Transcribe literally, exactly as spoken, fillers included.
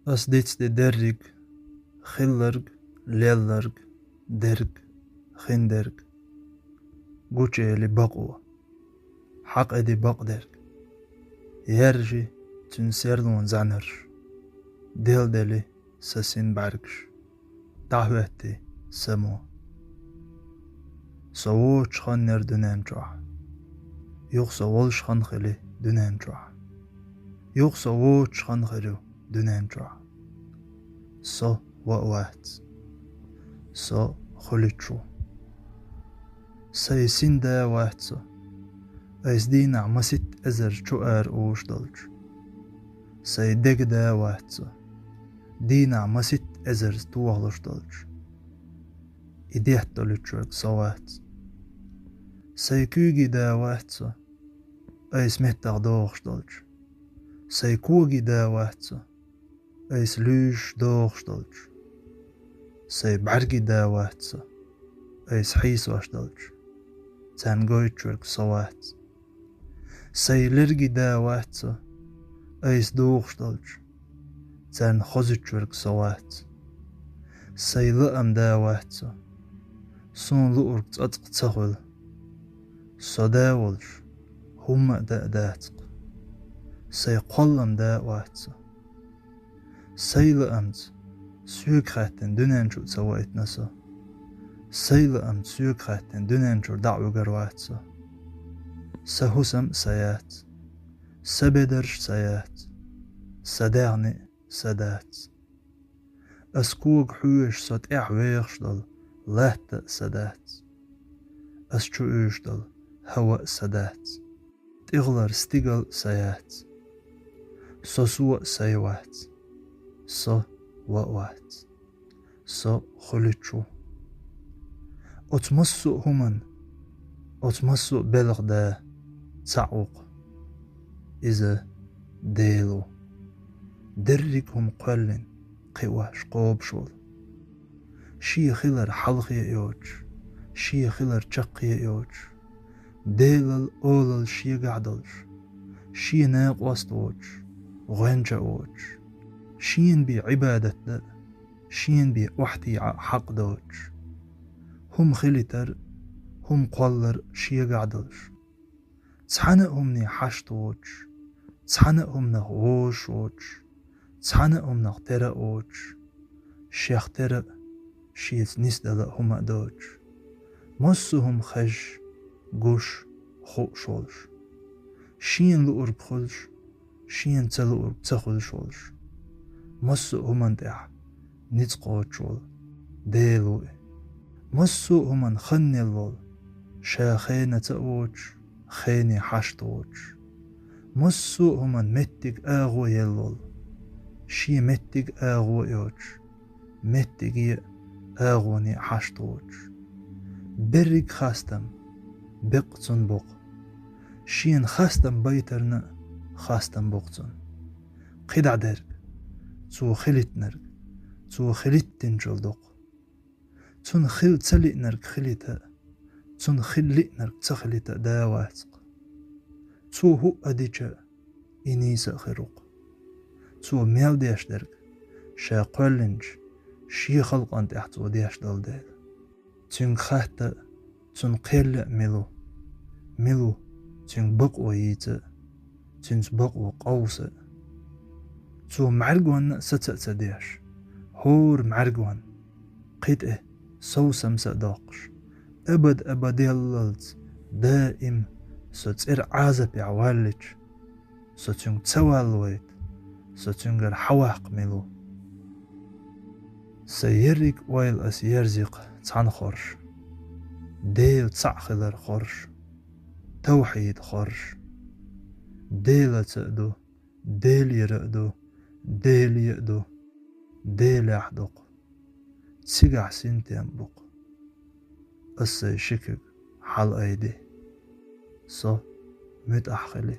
Ас дицди дерриг, хилларг, лелларг, дерг, хиндерг. Гучели бакъо, хьакъеди бакъдерг. Яржи цуьнан серлон зӀанарш, делдели са син бӀаьргаш, дӀахӀоьтти са мо. Со воцуш хан яр дуьнен чохь. Юха со волуш хан хили дуьнен чохь. Юха со воцуш хан хир ю дуьнен чохь. Со ва а вац. Со хуьлуьйтуш ву. Сайн син да а вац со. Айса дийнахь маситта эзарза чу ара уьш долчу. Сайн дега да а вац со. Дийнахь маситта эзарза тохалуш долчу. И детталуьйтуш верг со вац. Сайн куьйги да а вац со. Айса меттах дохуш долчу. Сайн коги да а вац со. Айса луьйш дохуш долчу. Сайн бӀаьрги да а вац со. Айса хьийсош долчу. Царна гойтуш верг со вац. Сайн лерги да а вац со. Айса дохуш долчу. Царна хозуьйтуш верг со вац. Сайн лаам да а вац со. Суна луург цӀацкъа ца хуьлу. Со да а волуш, хӀумма а да а дац-кх. Сайн кхоллам да а вац со. Сайн лаамца соьга хаьттина дуьнен чу а ца ваийтина со. Сайн лаамца соьга хаьттина дуьнен чуьра дӀа а вуьгур вац со. Сан хӀусам а сан яц. Сан бедарш а сан яц. Сан даьхни а сан дац. Ас кога хьоьжуш со тӀаьхьа вехаш долу латта а сан дац. Ас чу уьйш долу хӀава а сан дац. ТӀехулара стигал а сан яц. Со со а сайн вац. Со ва а вац. Со хуьлуьйтуш ву. Оцу массо а хӀуманна, оцу массо а белхан да цхьаъ ву-кх. Иза Дела ву. Дерриг хӀума кхоьллина, кхиош, кхобуш волу. Шен хилар хьалхе а йоцуш, шен хилар чаккхе а йоцуш, Делал олалла шегахь долуш, шен накъост а воцуш, гӀоьнча а воцуш, шена бен Ӏибадат дан а, шена бен охьатаьӀа а хьакъ доцуш. ХӀума хилийтар а, хӀума кхоллар а шегахь долуш. Цхьана а хӀумане хьашт воцуш, цхьана а хӀуманах вожуш воцуш, цхьана а хӀуманах тера а воцуш, шех тера а, шеца нисдала а хӀума а доцуш. Массо а хӀума хезаш, гуш, хууш волуш. Шена луург хуьлуш, шена ца луург ца хуьлуш волуш. Массо а хӀуманна тӀехь ницкъ кхочуш волу Дела ву и. Массо а хӀуманна хан елла волу, ша хенаца а воцуш, хене хьашт воцуш. Массо а хӀуманна меттиг, агӀо елла волу, шен меттиг, агӀо йоцуш, меттиге а, агӀоне а хьашт воцуш. Берриг хастам беккъа цунна боккху. Шена хастам байтарна а хастам боккху цунна. КхидӀа дерг цо хилийтинарг, цо хилийтинчул доккху. Цунна хила ца лиънарг хилийта а, цунна хила лиънарг ца хилийта а да вац-кх. Цо хӀуъа дича а, и нийса а хир ву-кх. Цо мел деш дерг, ша кхоьллинчу шен халкъана тӀехь цо деш долу дела. Цуьнга хатта а, цунна кхел а мила ву, мила ву цуьнга бакъо йийца а, цуьнца бакъо къовса а. Цо мӀаьргонна а саца а ца деш, хӀора мӀаьргонна кхин тӀе совсамца а доккхуш, абад-абаделлалц даим со цӀера Ӏазапехь валлича, со цуьнга ца валлавайта, со цуьнгара хьаваккха мила ву. Сан ерриг ойла ас ерзи-кх цхьана хорша: Дела цхьаъ хилар хорша, тавхьид хорша. Делаца а ду, Делера а ду, Деле а ду, Делехь ду-кх. Цигахь синтем бу-кх. Ас сайн ши куьг хьалаайди. Со муьтӀахь хили.